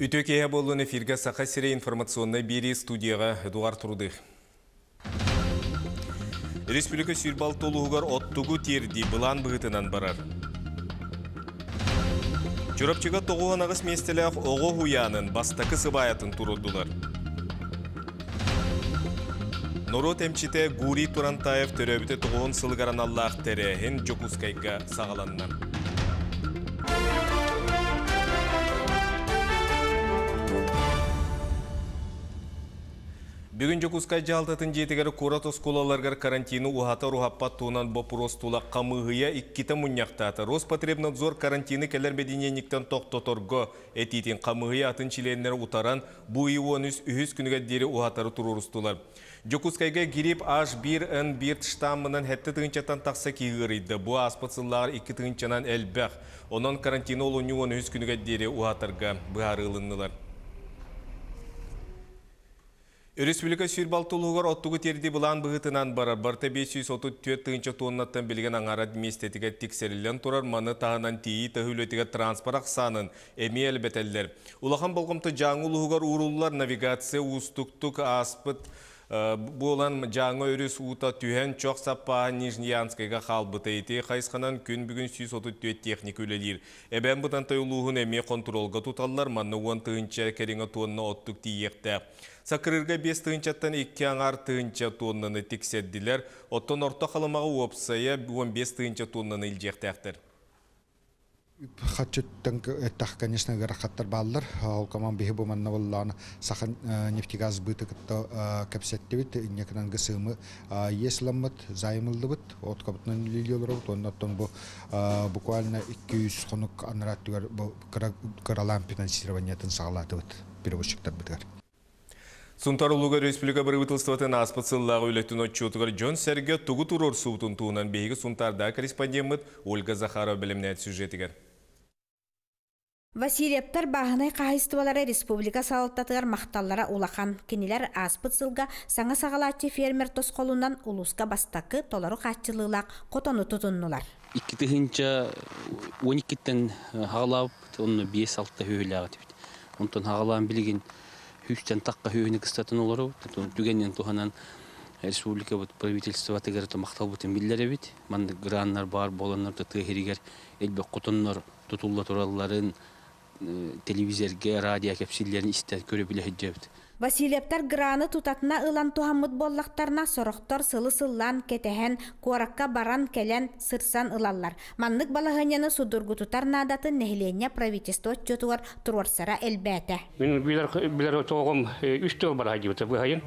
Үтүө киэһэ буоллун эфиргэ Саха сирэ информационнай биэрии студияҕа Эдуард Рудых. Республика 26 улууһугар оттугу тиэрдии былаан быһыытынан барар. Чурапчыга 98 миэстэлээх оҕо уһуйаанын бастакы сыбаайатын туруордулар. Норуот эмчитэ Гурий Турантаев төрөөбүтэ 90 сылыгар аналлаах тэрээһин Дьокуускайга саҕаланна. Бүгүн Дьокуускай дьаһалтатын дьиэтигэр куорат оскуолаларыгар карантины уһатар уһаппат туһунан боппуруос тула хамыыһыйа иккитэ мунньахтаата. Роспотребнадзор карантины кэлэр бэдиниэнньиктэн тохтоторго этиитин хамыыһыйа атын чилиэннэрэ утаран, бу ый 13 үһүс күнүгэр диэри уһатары туруорустулар. Дьокуускайга грипп H1N1 штаммынан 7 тыһыынчаттан тахса киһи ыарыйда. Бу ааспыт сыллааҕар 2 тыһыынчанан элбэх. Онон карантины олунньу 13 күнүгэр диэри уһатарга быһаарыы ылыннылар. Өрөспүүбүлүкэ 106 улууһугар оттугу тиэрдии былаан быһыытынан барар. Барыта 534 тыһыынча туоннаттан билигин аҥаара миэстэтигэр тиксэриллэн турар. Маны таһынан тиийии таһыы үлэтигэр транспорт ахсаанын эмиэ элбэтэллэр. Улахан болҕомто Дьааҥы улууһугар ууруллар. Навигация уустуктук ааспыт буолан Дьааҥы өрүс уута түһэн чох саппааһа Нижнеянскайга хаалбыта. Ити хайысханан күн бүгүн 134 техника үлэлиир. Эбээн Бытантай улууһун эмиэ хонтуруолга туталлар. Манна 10 тыһыынча кэриҥэ туонна оттук тиийиэхтээх. Саккырыырга 5 тыһыынчаттан 2 аҥаар тыһыынча туоннаны тиксэрдилэр. Оттон Орто Халымаҕа уопсайа 15 тыһыынча туоннаны илдьиэхтээхтэр. Хаччыттан этэх, конечно, ыарахаттар бааллар. Ол коман биһи бу манна боллаана Саха нефтегаз быты кытта кэпсэттибит. Иннекынан гысымы иэс ламмыт, займ ыллыбыт, откабытынан үлэлии олоробут. Оннуттан бу буквально 200 хонук анараа бу кыралаан финансированиятын саҕалаатыбыт перевозчиктарбытыгар. Сунтар улууга республика бырабыыталыстыбатын ааспыт сыллааҕы үлэтин отчуотугар дьон-сэргэ тугу туруорсубутун туһунан биһиги Сунтаардаах корреспондеммыт Ольга Захарова бэлэмнээт сюжетигэр. Васильевтар бааһынай хаһайыстыбалара республика салалтатыгар махталлара улахан. Кинилэр ааспыт сылга саҥа саҕалааччы фермер тосхолунан улууска бастакы толору хааччылыылаах хотону тутуннулар. 2012-ттэн хаҕалаабыппыт, онно 5-6 үһүлээх этибит. Онтон хаҕалаан билигин сүүстэн тахха үһүнү кыстатын олоробут. Түгэнинэн туһанан республикабыт правительствотыгар махталбытын биллэрэбит. Маннык граннар баар буоланнар тыа сиригэр элбэх хотоннор тутулла туралларын телевизорга, радио кэпсииллэрин истэн көрө билэ сылдьабыт. Васильевтар граны тутатына ылан туһаммыт буоллахтарына, сорохтор сылы-сыллаан кэтэһэн, куоракка баран кэлэн, сырсан ылаллар. Маннык балаһыанньаны судургутутар наадатын нэһилиэнньэ правительство отчуотугар туруорсара элбээтэ. Мин билэр тоҕум үс тыл бар диэбитэ быһайын.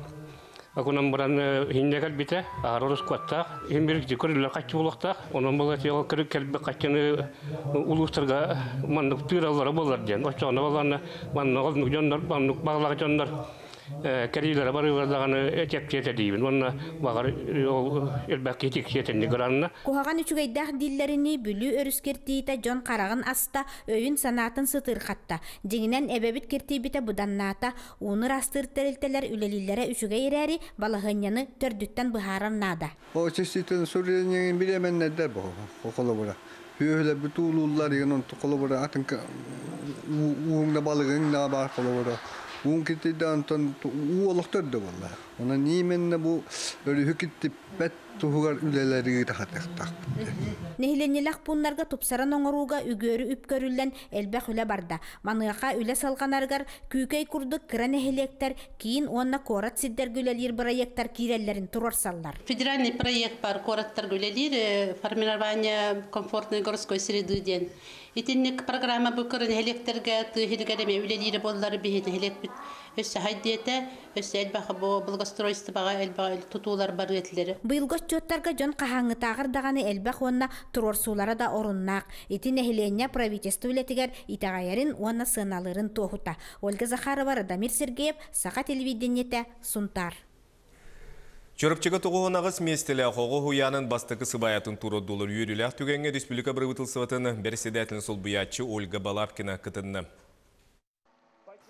Акунан баран хинне кэлбитэ, аһар куаттаах, хин бир көрүллэр хаччы булуохтаах, онон була тиэл көрүк кэлбит хаччыны улуустарга маннык тыыраллара буолар диэн. Оччоҕуна балларна маннык дьоннор, маннык бағлаах дьоннор кэриилэрэ барыылар даҕаны чэпчиэтэ диибин. Уонна баҕар ол элбэх киһи тиксиэтинни гранна. Куһаҕан үчүгэйдээх дииллэринии Бүлүү өрүс киртийиитэ дьон хараҕын аста, өйүн-санаатын сытыырхатта. Дьиҥинэн, эбэбит киртийбитэ быданнаата. Ууну ыраастыыр тэрилтэлэр үлэлииллэрэ үчүгэй эрээри, балаһыанньаны төрдүттэн быһаарар наада. Очиститель сурьянин биременнердер бу холобура. Хүөһүлэр бүтүүлууллар igen онту холобура атын ууҥна балыгыҥ да бар холобура. Уун киттидэ онтон уу олохтор да буолла. Онон именно бу өрүһү киттиппэт туһугар үлэлэри тахатыахтаах. Нэһилиэнньэлээх пууннарга тупсаран оҥорууга үгүөрү үп көрүллэн элбэх үлэ барда. Маныаха үлэ салҕанарыгар Күүкэй курдук кыра нэһилиэктэр киин уонна куорат сирдэргэ үлэлиир бырайыактар киирэллэрин туруорсаллар. Федеральный проект бар куораттарга үлэлиир формирование комфортной городской среды диэн. Итинник программа бу кыра нэһилиэктэргэ тыа сиригэр эмиэ үлэлиирэ буоллар биһи нэһилиэкпит өссө хайдиэтэ, өссө элбэх бу благоустройствоҕа элбэх тутуулар барыа этилэр. Быйылгы отчуоттарга дьон хаһааҥҥытааҕар даҕаны элбэх уонна туруорсуулара да оруннаах. Ити нэһилиэнньэ правительство үлэтигэр итэҕэйэрин уонна сыаналыырын туоһута. Ольга Захарова, Радомир Сергеев, Саха телевидениетэ, Сунтаар. Чурапчыга 98 миэстэлээх оҕо уһуйаанын бастакы сыбаайатын туруордулар. Үөрүүлээх түгэҥҥэ республика бырабыыталыстыбатын бэрэссэдээтэлин солбуйааччы Ольга Балабкина кытынна.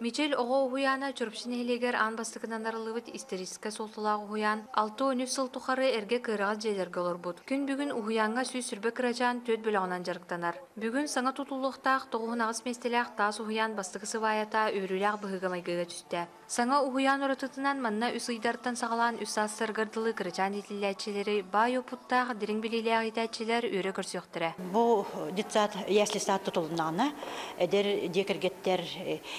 Мичил оҕо уһуйаана Чурапчы нэһилиэгэр аан бастакынан арыллыбыт историческай суолталаах уһуйаан 63 сыл тухары эргэ кыараҕас дьиэлэргэ олорбут. Күн бүгүн уһуйааҥҥа 120 кырачаан түөрт бөлөҕүнэн дьарыктанар. Бүгүн саҥа тутуллуохтаах 98 миэстэлээх таас уһуйаан бастакы сыбаайата үөрүүлээх быһыыга-майгыга түстэ. Саҥа уһуйаан уратытынан манна үс ыйдартан саҕалаан үс саастарыгар дылы кырачаан иитиллээччилэри баай уопуттаах, дириҥ билиилээх иитээччилэр үөрэ көрсүөхтэрэ. Бу детсад, ясли сад тутулуннаҕына, эдэр дьиэ кэргэттэр,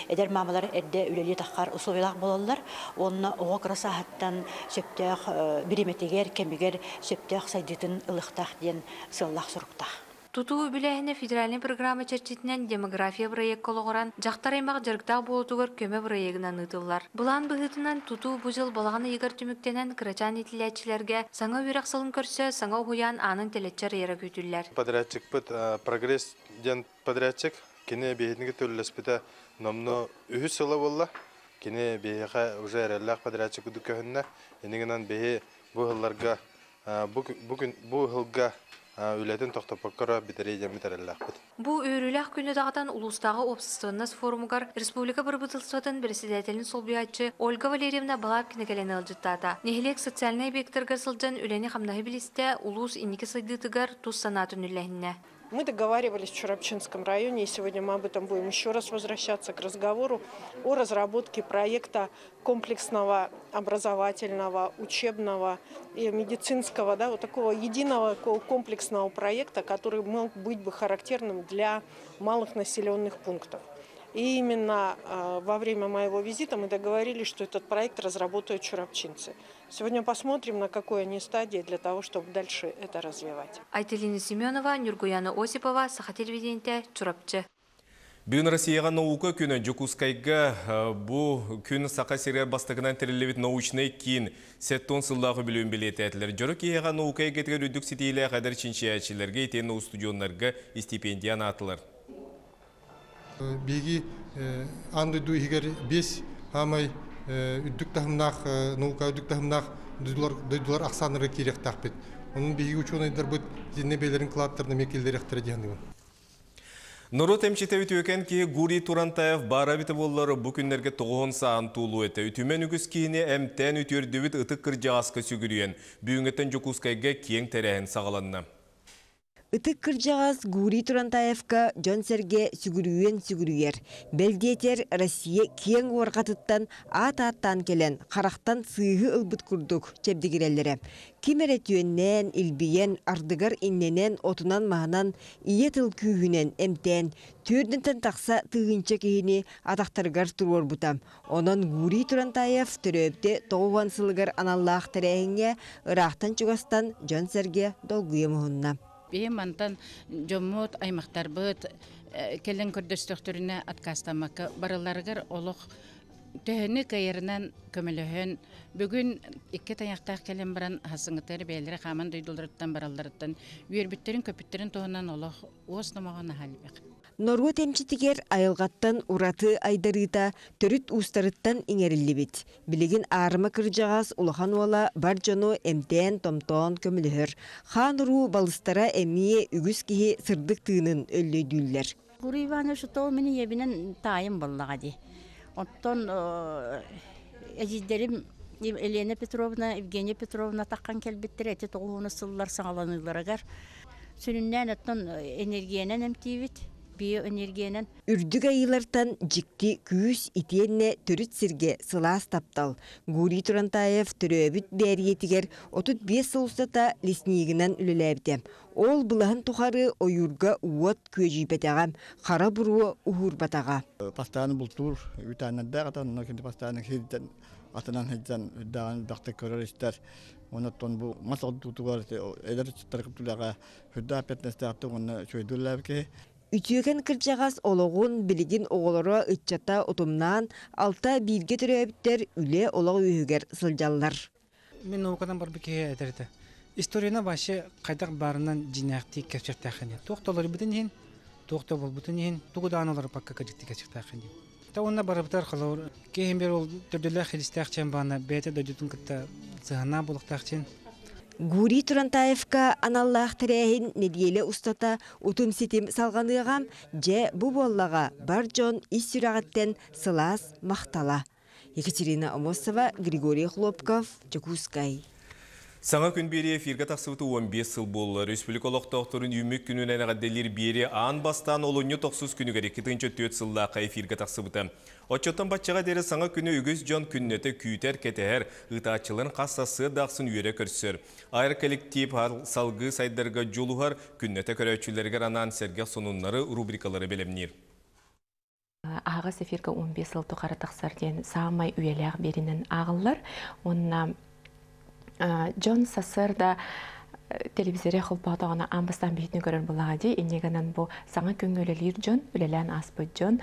эдэр маамалар эрдэ үлэлии таххар условиялаах буолаллар уонна оҕо кыра сааһыттан сөптөөх бириэмэтигэр, кэмигэр сөптөөх сайдыытын ылыахтаах диэн сыаллаах-соруктаах. Тутуу үбүлээһинэ федеральнай программа чэрчитинэн демография бырайыакка олоҕуран, дьахтар аймах дьарыктаах буолуутугар көмө бырайыагынан ыытыллар. Былаан быһыытынан, тутуу бу дьыл балаҕан ыйыгар түмүктэнэн, кырачаан иитиллээччилэргэ саҥа үөрэх сылын көрсө саҥа уһуйаан аанын тэлэччи арыйара күүтүллэр. Подрядчикпыт Прогресс диэн подрядчик, кини биһигини төллөспүтэ номнуо үһүс сыла буолла. Кини биһиэхэ уже эрэллээх подрядчик курдук көһүннэ. Иннигинэн биһи бу ыһылларга бу күн бу ыһылга үлэтин тохтоппокко эрэ бүтэриэ диэммит эрэллээхпит. Бу үөрүүлээх күнү даҕатан улуустааҕы уопсастыбаннас форумугар республика бырабыыталыстыбатын бэрэссэдээтэлин солбуйааччы Ольга Валерьевна Балабкина кэлэн ыалдьыттаата. Нэһилиэк социальнай объектарыгар сылдьан үлэни-хамнаһы билистэ, улуус инники сайдыытыгар тус санаатын үллэһиннэ. Мы договаривались в Чурапчинском районе, и сегодня мы об этом будем еще раз возвращаться к разговору о разработке проекта комплексного образовательного, учебного и медицинского, да, вот такого единого комплексного проекта, который мог быть бы характерным для малых населенных пунктов. И именно во время моего визита мы договорились, что этот проект разработают чурапчинцы. Сегодня посмотрим, на какой они стадии, для того, чтобы дальше это развивать. Айтелина Семенова, Нюргуяна Осипова, Саха телевидениете, Чурапчы. Бүгүн Россияҕа наука күнэ. Дьокуускайга бу күн Саха сиригэр бастакынан тэриллибит научнай киин 70 сыллаах үбүлүөйүн бэлиэтээтилэр. Дьоро киэһэҕэ наука эйгэтигэр үрдүк ситиилээх эдэр чинчийээччилэргэ итиэннэ устудьуоннарга стипендия анаатылар. Биһиги аан дойду иһигэр биэс хаамай үрдүк таһымнаах наука үрдүк таһымнаах дойдулар ахсааннара киириэхтээхпит. Онон биһиги учуонайдарбыт итиннэ бэйэлэрин кылааттарын эмиэ киллэриэхтэрэ диэн Норуот эмчитэ үтүөкэн киһи Гурий Турантаев баара эбитэ буоллар, бу күннэргэ тоҕуһун саан туолуо этэ. Үтүмэн үгүс киһини эмтээн үтүөрдүбүт ытык кырдьаҕаска сүгүрүйэн, бүгүҥҥүттэн Дьокуускайга киэҥ тэрээһин саҕаланна. Ытык кырдьаҕас Гурий Турантаевка дьон-сэргэ сүгүрүйүөн сүгүрүйэр. Бэл диэтэр, Россия киэҥ уорҕатыттан аат ааттаан кэлэн, харахтан сыыһы ылбыт курдук чэбдигирэллэрэ. Ким эрэ түөннээн, илбийэн, ардыгар иннэнэн, отунан-маһынан, ийэ тыл күүһүнэн эмтээн, түөрдүнтэн тахса тыһыынча киһини атахтарыгар туруорбута. Онон Гурий Турантаев төрөөбүтэ 90 сылыгар аналлаах тэрээһиҥҥэ ыраахтан-чугастан дьон-сэргэ долгуйа муһунна. Биһи мантан дьоммут, аймахтарбыт кэлэн көрдөстөхтөрүнэ отказтаммакка барыларыгар олох төһөнү кыайарынан көмөлөһөн бүгүн икки тайахтаах кэлэн баран хасыҥытар бэйэлэрэ хааман дойдуларыттан баралларыттан үөрбүттэрин көпүттэрин туһунан олох уос номоҕо наһаа элбэх. Норуот эмчитигэр айылҕаттан ураты айдарыыта төрүт уустарыттан иҥэриллибит. Билигин аарыма кырдьаҕас улахан уола бар дьону эмтээн-томтоон көмөлөһөр. Хаан уруу балыстара эмиэ үгүс киһи сырдык тыынын өллөйдүүллэр. Гурий Иванович то мин ийэбинэн таайым буоллаҕа дии. Оттон эдьиийдэрим Елена Петровна, Евгения Петровна таххан кэлбиттэрэ эти тоҕуһуна сыллар саҕаланыыларыгар. Сүрүннээн оттон энергиянан эмтиибит, биоэнергиянан. Үрдүк айыылартан дьикти күүс итиэннэ төрүт сиргэ сылаас таптал. Гурий Турантаев төрөөбүт Бээрийэтигэр 35 сыл устата леснигинэн үлэлээбитэ. Ол былаһын тухары ойуурга уот күөдьүйбэтэҕэ, хара буруо уһуурбатаҕа. Постоянно бултуур үтээннэрдээх ата, онно кини постоянно сирдэн атынан сылдьан үрдээҕин элбэхтик көрөр истэр. Онон бу мас ордуутугар эдэр ыччаттар кыптулаҕа үрдээх эппиэтинэстээхтик уонна үчүгэйдик үлэлээбит киһи. Үтүөкэн кырдьаҕас олоҕун билигин оҕолоро ыччата утумнаан алта бииргэ төрөөбүттэр үлэ олох үөһүгэр сылдьаллар. Мин наукадан барбыт киһи этэр этэ. Историяны вообще хайдах баарынан дьиҥнээхтик кэпсиэхтээххин диэн. Туох да олорбутун иһин, туох да буолбутун иһин, тугу даҕаны олорбакка кырдьыктыы кэпсиэхтээххин диэн. Та уонна барыбытар холобур киһим бир ол төрдүлээх хилистээх чен баана бэйэтэ дойдутун кытта сыһаннаах буолуохтаах чен. Гурий Турантаевка аналлаах тэрээһин нэдиэлэ устата утум-ситим салҕаныаҕа, дьэ бу буоллаҕа бар дьон ис сүрэҕиттэн сылаас махтала. Екатерина Амосова, Григорий Хлопков, Дьокуускай. Саҥа күн биэрии эфиргэ тахсыбыта 15 сыл буолла. Республика олохтоохторун үүммүт күнүнэн эҕэрдэлиир биэрии аан бастаан олунньу тохсус күнүгэр 2004 сыллаахха эфиргэ тахсыбыта. Оччоттон баччаҕа диэри саҥа күнү үгүс дьон күннэтэ күүтэр, кэтэһэр, ыытааччыларын хас сарсыарда ахсын үөрэ көрсөр. Айар коллектив салгыы сайдарга дьулуһар, күннэтэ көрөөччүлэригэр анаан сэргэх сонуннары, рубрикалары бэлэмниир. Аһаҕас эфиргэ 15 сыл тухары тахсар диэн саамай үйэлээх биэринэн ааҕыллар. Уонна дьон сарсыарда телевизоре холбоотоҕуна аан бастаан биһитин көрөр буоллаҕа дии. Инньэ гынан бу саҥа күҥҥэ үлэлиир дьон, үлэлээн ааспыт дьон,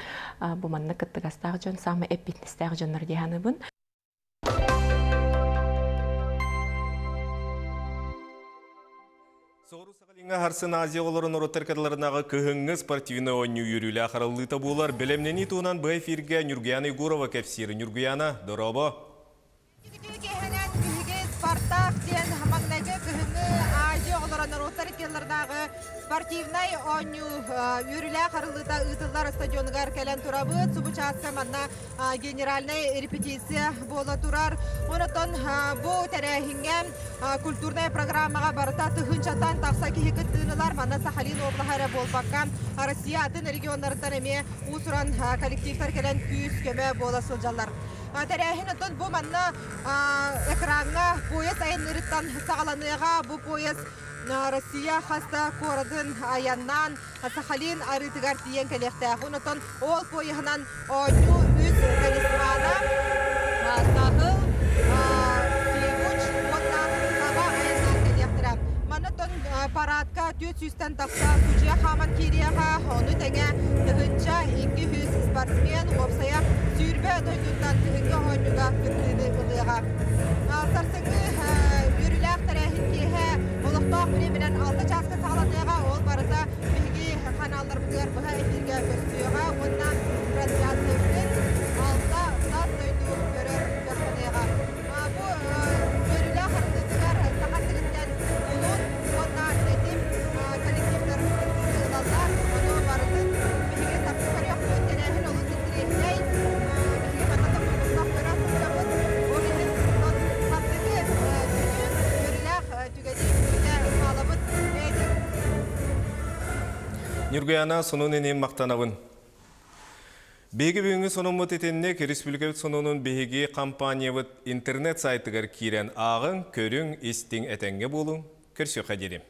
бу маннык кыттыгастаах дьон, саамай эппиэтинэстээх дьоннор дии саныыбын. Соҕуруу Сахалиҥҥа Харсын Азия оҕолорун норуоттар кытыларынааҕы кыһыҥҥы спортивнай оонньуу үөрүүлээх арыллыыта буолар. Бэлэмнэнии туһунан бу эфиргэ Ньургуяна Егорова кэпсиир. Ньургуяна, дорообо! Киэһэнэн биһиги Спартак диэн маҥнайгы кыһыҥҥы Азия оҕолоро норуоттар иккиэллэрдээҕи спортивнай оонньуу үөрүүлээх арыллыыта ыытыллар стадионугар кэлэн турабыт. Субу чааска манна генеральнай репетиция буола турар. Онотон бу тэрээһиҥҥэ культурная программаҕа барыта тыһыынчаттан тахса киһи кыттыыны ылар. Манна Сахалин облаһа эрэ буолбакка, Россия атын регионнарыттан эмиэ уус-уран коллективтар кэлэн күүс-көмө буола сылдьаллар. Тэрээһин оттон бу манна экраҥҥа поезд айанныырыттан саҕаланыаҕа. Бу поезд Россия хас да куоратын айаннаан Сахалин арыытыгар тиийэн кэлиэхтээх. Онтон ол поеһынан оонньуу үс талисмана Саһыл, Сивуч уонна Таба айаннаан кэлиэхтэрэ. Манна парадка 400-тэн тахса судьуйа хааман киириэҕэ, ону тэҥэ 1200 спортсмен уопсайа 20 дойдуттан кыһыҥҥы оонньууга кыттыыны ылыаҕа. Сарсыҥҥы үөрүүлээх тэрээһин киэһэ олохтоох бириэмэнэн 6 чааска саҕаланыаҕа. Ол барыта биһиги ханаалларбытыгар быһа эфиргэ көстүөҕэ уонна трансляциябытын алта тас дойду көрөр кыахтаныаҕа. Бу үөрүүлээх арыллыытыгар Саха сириттэн Улун уонна Тэтим коллективтар кыттыыны ылаллар. Ону барытын биһиги сапсы көрүөхпүт. Тэрээһин олус интэриэһинэй. Биһиги манна тохтообокко көрө сылдьабыт. Ол иһин сарсыҥҥы күнү үөрүүлээх түгэни күүтэ хаалабыт. Ньургуяна сонун инин мактанабын. Биһиги бүгүҥҥү сонуммут итинник республикабыт сонунун биһиги компаниябыт интернет сайтыгар киирэн ааҕыҥ, көрүҥ, истиҥ, этэҥҥэ буолуҥ. Көрсүөххэ диэри.